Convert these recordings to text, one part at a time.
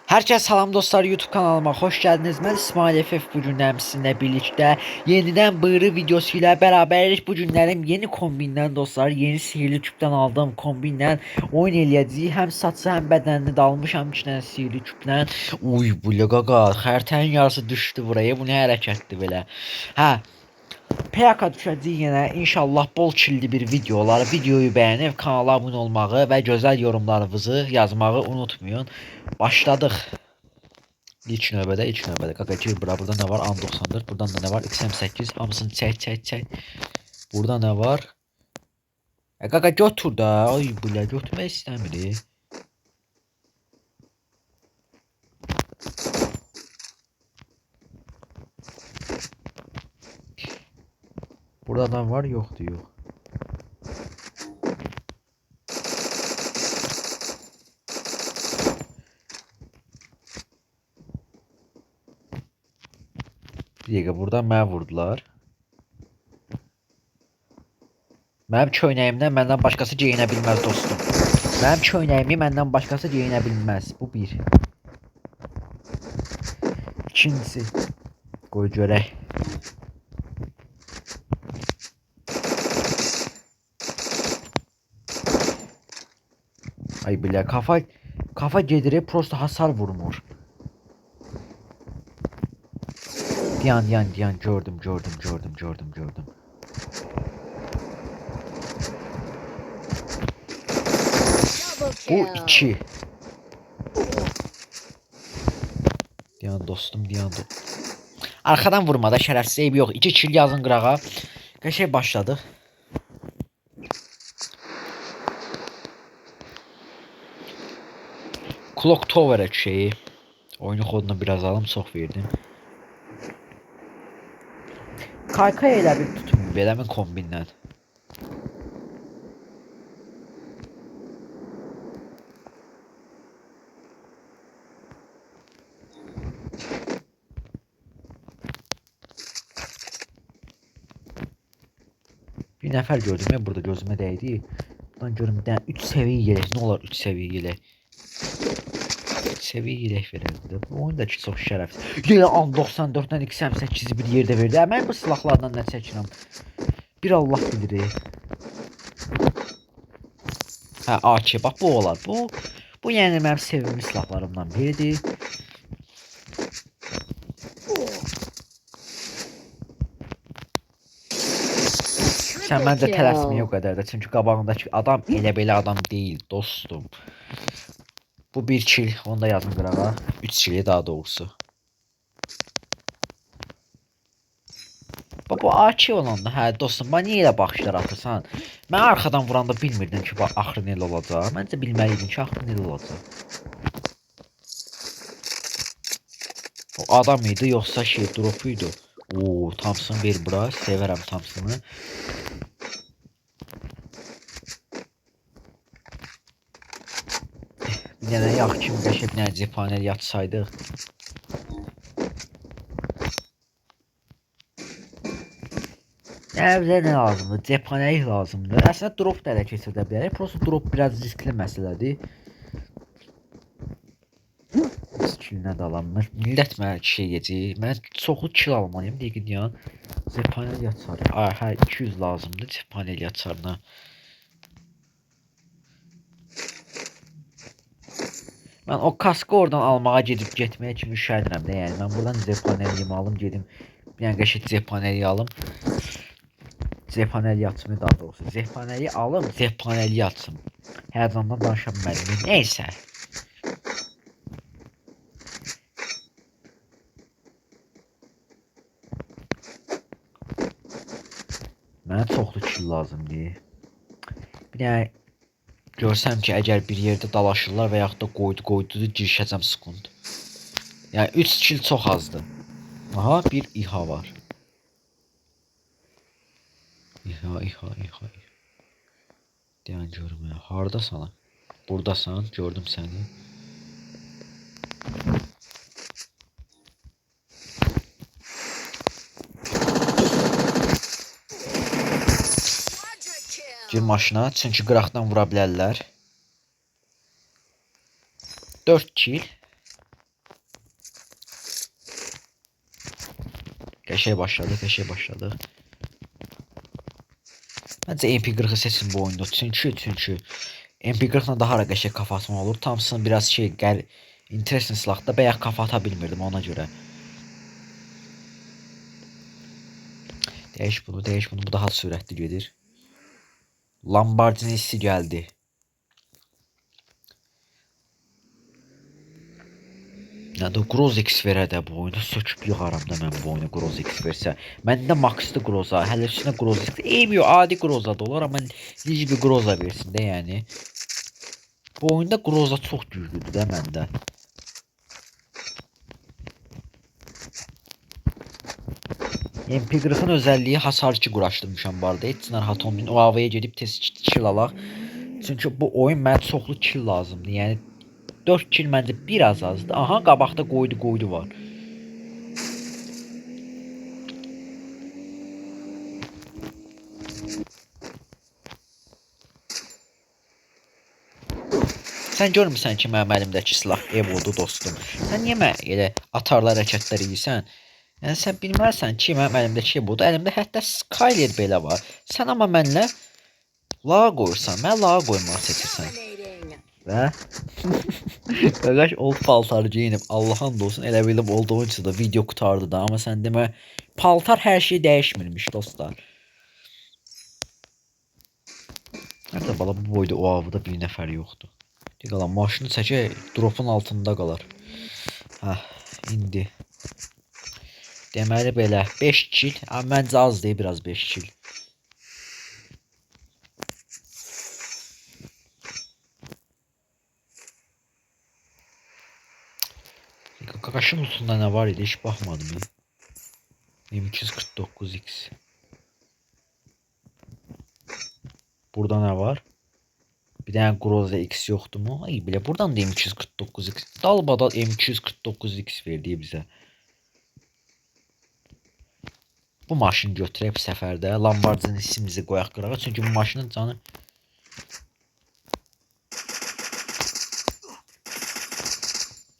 Herkese salam dostlar, YouTube kanalıma hoş geldiniz. Ben İsmail FF, bu günlərim sizinle birlikte yeniden bığırı videosu ile beraberiz. Bu günlərim yeni kombindən dostlar, yeni sihirli küpdən aldığım kombinlə oyun eləyəcəyik. Həm saçı, həm bədənini də almışam 2 dənə sihirli küplə. Uy, bu nə qaqa, xəritənin yarısı düşdü buraya. Bu nə hərəkətdir belə? Hə, PK düşəcək yenə, inşallah bol killi bir video olar. Videoyu bəyənib kanala abunə olmağı və gözəl yorumlarınızı yazmağı unutmayın. Başladıq. İlk növbədə qaqa gir bura. Burada nə var? AN94. Buradan da nə var? XM8. Hamısını çək, çək, çək. Burada nə var? E, qaqa götür də. Ay bilə, götürmək istəmir. Burada adam var? Yoxdur, yox. Bir dəqiqə, buradan mənə vurdular. Mənim köynəyimdən məndən başqası geyinə bilməz dostum. Mənim köynəyimi məndən başqası geyinə bilməz. Bu bir. İkincisi. Qoy görək. Ay bilə, kafa gedir, prosto hasar vurmur. Diyan, diyan, diyan, gördüm, gördüm, gördüm, gördüm, gördüm. Double Bu kill. 2. Diyan dostum, diyan do. Arxadan vurma da şərəfsiz, eybi yox. 2 kill yazın qırağa. Qəşəng başladıq. Clock Tower'a şeyi. Oyunu kodunu biraz alım, çox verdim. Kaykay elə bir tutmuyor belə min kombinlə. Bir nəfər gördüm ya burada, gözümə dəydi. Buradan görüm bir dənə 3 səviyyə yelək. Nə olar 3 səviyyə yelək? 3 səviyyə yelək verərdi də. Bu oyun da ki çox şərəfsiz. Yenə AN94-dən XM8-i bir yerdə verdi. Hə, mən bu silahlardan nə çəkirəm? Bir Allah bilir. Hə, AK bax bu olar. Bu yəni mənim sevimli silahlarımdan biridir. Sən Triple məncə tələsməyə o kill. qədər də. Çünki qabağındakı adam elə belə adam deyil, dostum. Bu bir kill, onu da yazın qırağa. 3 kill daha doğrusu. Bax bu AK olanda, hə dostum, bax niyə elə baxışlar atırsan? Mən arxadan vuranda bilmirdim ki, bax axırı elə olacaq. Məncə bilməli idim ki, axırı elə olacaq. O adam idi yoxsa şey drop idi? Oo, Thompson ver bura. Sevərəm Thompsonu. Bir dənə yağ kimi qəşəng bir dənə cephanəli yatsaydıq. Nə bizə nə lazımdır? Cephanəlik lazımdır. Əslində drop da ələ keçirdə bilərik. Prosto drop biraz riskli məsələdir. Skillinə də alanmır. Millət mənə şey yeyəcək. Mən çoxlu kill almalıyam. Deyək ki, deyən cephanəli yatsarı. Ay, hə 200 lazımdır cephanəli yatsarına. Mən o kaskı oradan almağa gedib getməyə kimi üşənirəm də, yəni mən buradan cephanəliyimi alım, gedim. Bir dənə qəşəng cephanəli alım. Cephanəli açım daha doğrusu. Cephanəli alım, cephanəli açım. Həyəcandan danışa bilmədim. Neysə. Mənə çoxlu kill lazımdır. Bir dənə görsəm ki, əgər bir yerdə dalaşırlar və yaxud da qoydu girişəcəm sekund. Yəni 3 kill çox azdır. Aha, bir İHA var. İHA, İHA, İHA. Deyən görüm ya. Hardasan? Buradasan, gördüm səni. Quadra kill. Gir maşına, çünki qıraqdan vura bilərlər. 4 kill. Qəşəng başladıq, qəşəng başladıq. Məncə MP40-ı seçin bu oyunda. Çünki MP40-la daha da qəşəng kafa atma olur. Thompson biraz şey interesting silahda bayaq kafa ata bilmirdim ona görə. Değiş bunu, değiş bunu. Bu daha sürətli gedir. Lamborghini gəldi. Yəni Groza X verə də bu oyunda söküb yığaram da mən bu oyunu Groza X versə. Məndə Max-lı Groza, hələ üstünə Groza X. Eybi yox, adi Groza da olar, amma necə bir Groza versin də yəni. Bu oyunda Groza çox güclüdür də məndə. MP40-ın özəlliyi hasar 2 quraşdırmışam bu arada. Heç narahat olmayın. O havaya gedib tez kill alaq. Çünki bu oyun mənə çoxlu kill lazımdır. Yəni 4 kill məncə biraz azdır. Aha, qabaqda qoydu var. Sən görmürsən ki, mənim əlimdəki silah Evo'dur dostum. Sən niyə mənə elə atarlı hərəkətlər edirsən? Yəni sən bilməlisən ki, mənim əlimdəki Evo'dur. Əlimdə hətta Skyler belə var. Sən amma mənlə la qoyursan. Mənə la qoymağı seçirsən. Və qardaş old paltarı geyinib Allah and olsun elə bildim old oyunçu da video qurtardı da, amma sən demə paltar hər şey dəyişmirmiş dostlar. Hətta bala bu boyda o avda bir nəfər yoxdur. De qalan maşını çəkək dropun altında qalar. Hə, indi. Deməli belə 5 kill. Ha, məncə az deyil biraz 5 kill. Qaqaşın lootunda nə var idi heç baxmadım. M249X. Burada nə var? Bir dənə Groza X yoxdur mu? Ay belə buradan da M249X. Dalbadal M249X verdi bizə. Bu maşını götürək bu səfərdə. Lamborghini-simizi qoyaq qırağa. Çünki bu maşının canı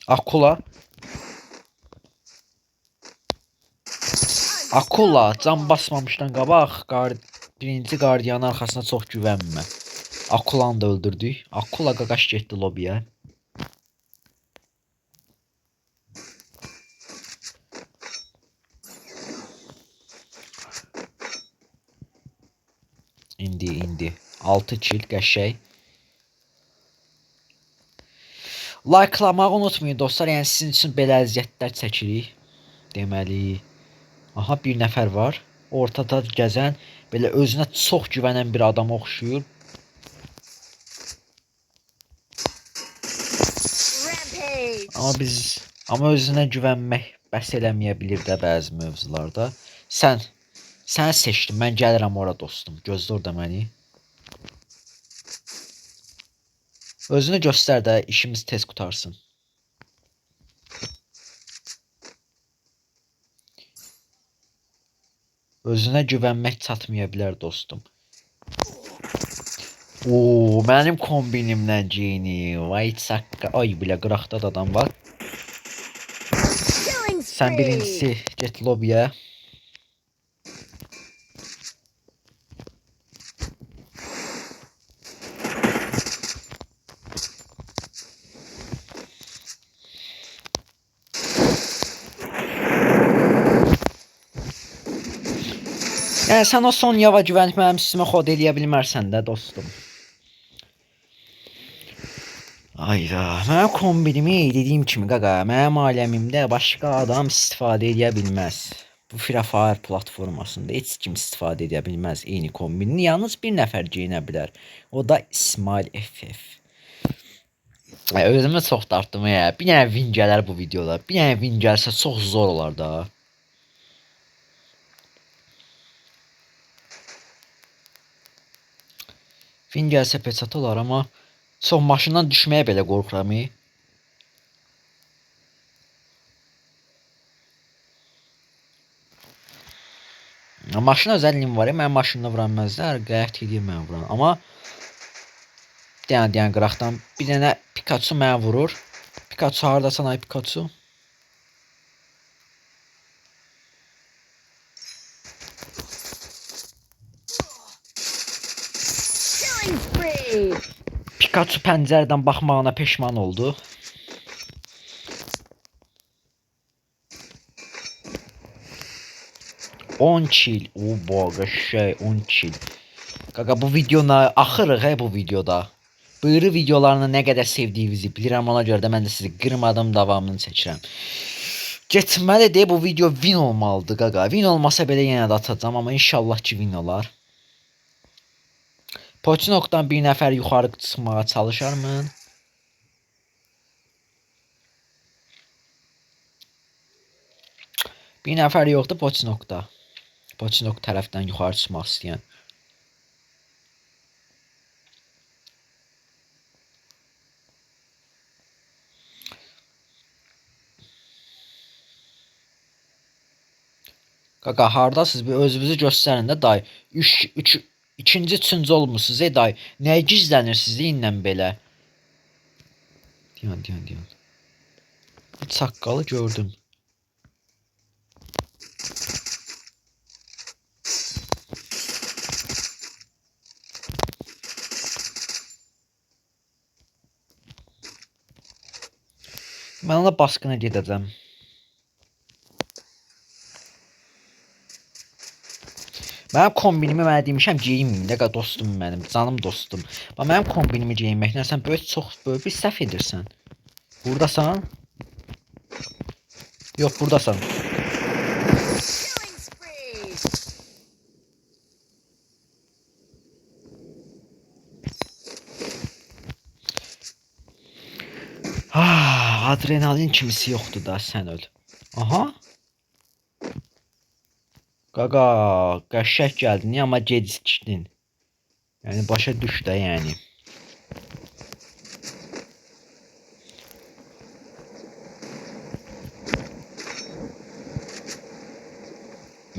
Akula. Akula can basmamışdan qabaq birinci qardiyanın arxasına çox güvənmə. Akulanı da öldürdük. Akula qaqaş getdi lobiyə. İndi. 6 kill qəşəng. Like'lamağı unutmayın dostlar. Yəni sizin üçün belə əziyyətlər çəkirik. Deməli, aha bir nəfər var. Ortada gəzən, belə özünə çox güvənən bir adama oxşuyur. Amma özünə güvənmək bəs eləməyə bilir də bəzi mövzularda. Sən seçdim. Mən gəlirəm ora dostum. Gözlə orada məni. Özünü göstər də işimiz tez qurtarsın. Özünə güvənmək çatmaya bilər dostum. Oo, mənim kombinimlə geyini. Vay çaqqa. Ay bilə qıraqda da adam var. Sən birincisi get lobiyə. Yəni sən o son yava güvənib mənim üstümə xod eləyə bilmərsən də dostum. Ayda, mənim kombinimi dediyim kimi qaqa, mənim aləmimdə başqa adam istifadə edə bilməz. Bu Free Fire platformasında heç kim istifadə edə bilməz eyni kombinini. Yalnız bir nəfər geyinə bilər. O da İsmail FF. Özümü çox dartdım ya. Bir dənə win gələr bu videoda. Bir dənə win gəlsə çox zor olar da. Win gəlsə peçat olar, amma çox maşından düşməyə belə qorxuram. Maşın özəlliyim var ya, mənim maşınla vuran məzlər, qəyət edir mənə vuran. Amma deyən qıraqdan bir dənə Pikachu mənə vurur. Pikachu hardasan ay Pikachu? Pikachu pəncərədən baxmağına peşman oldu. On kill. Oba, qəşəng 10 kill. Qaqa bu videona axırıq he bu videoda. Buyuru videolarını nə qədər sevdiyinizi bilirəm, ona görə də mən də sizi qırmadım, davamını çəkirəm. Getməlidir, bu video win olmalıdır qaqa. Win olmasa belə yenə də atacağam, amma inşallah ki win olar. Poçinokdan bir nəfər yuxarı çıxmağa çalışarmı? Bir nəfər yoxdur Poçinokda. Poçinok tərəfdən yuxarı çıxmaq istəyən. Qaqa hardasınız? Bir özünüzü göstərin də day. 3 3 ikinci, üçüncü olmusunuz ey day. Nəyə gizlənirsiniz ilə belə? Diyan, diyan, diyan. Bu çaqqalı gördüm. Mən ona basqına gedəcəm. Mənim kombinimi mənə demişəm geyinməyin də dostum mənim, canım dostum. Bax mənim kombinimi geyinməklə sən böyük çox böyük bir səhv edirsən. Buradasan? Yox, buradasan. Killing spree. Ah, adrenalin kimisi yoxdur da sən öl. Aha. Qaqa, qəşəng gəldin, amma gecikdin. Yəni başa düş də yəni.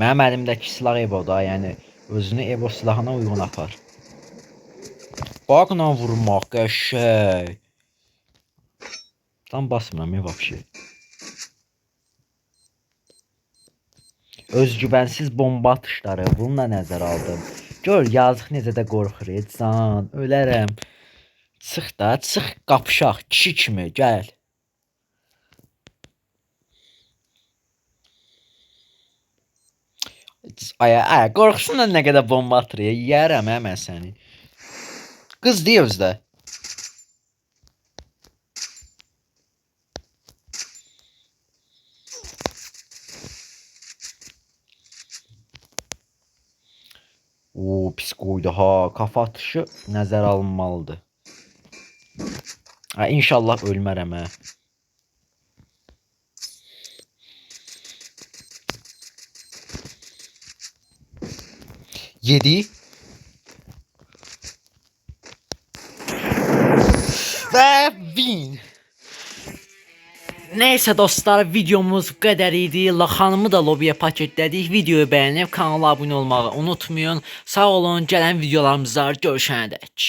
Mənim əlimdəki silah Evo da, yəni özünü Evo silahına uyğun apar. Baqla vurmaq qəşəng. Tam basmıram ya vəbşi. Özgüvənsiz bomba atışları, bunu da nəzərə aldım. Gör yazıq necə də qorxur, can, ölərəm. Çıx da, çıx qapışaq kişi kimi, gəl. Ay, ay, qorxusundan nə qədər bomba atır ya, yeyərəm hə mən səni. Qız deyə özü də. Oo, pis qoydu ha. Kafa atışı nəzərə alınmalıdır. Ha, inşallah ölmərəm hə. Yedi. Və win. Neyse dostlar, videomuz bu qədər idi. Laxanımı da lobiyə paketlədik. Videoyu bəyənib kanala abunə olmağı unutmayın. Sağ olun, gələn videolarımızda görüşənədək.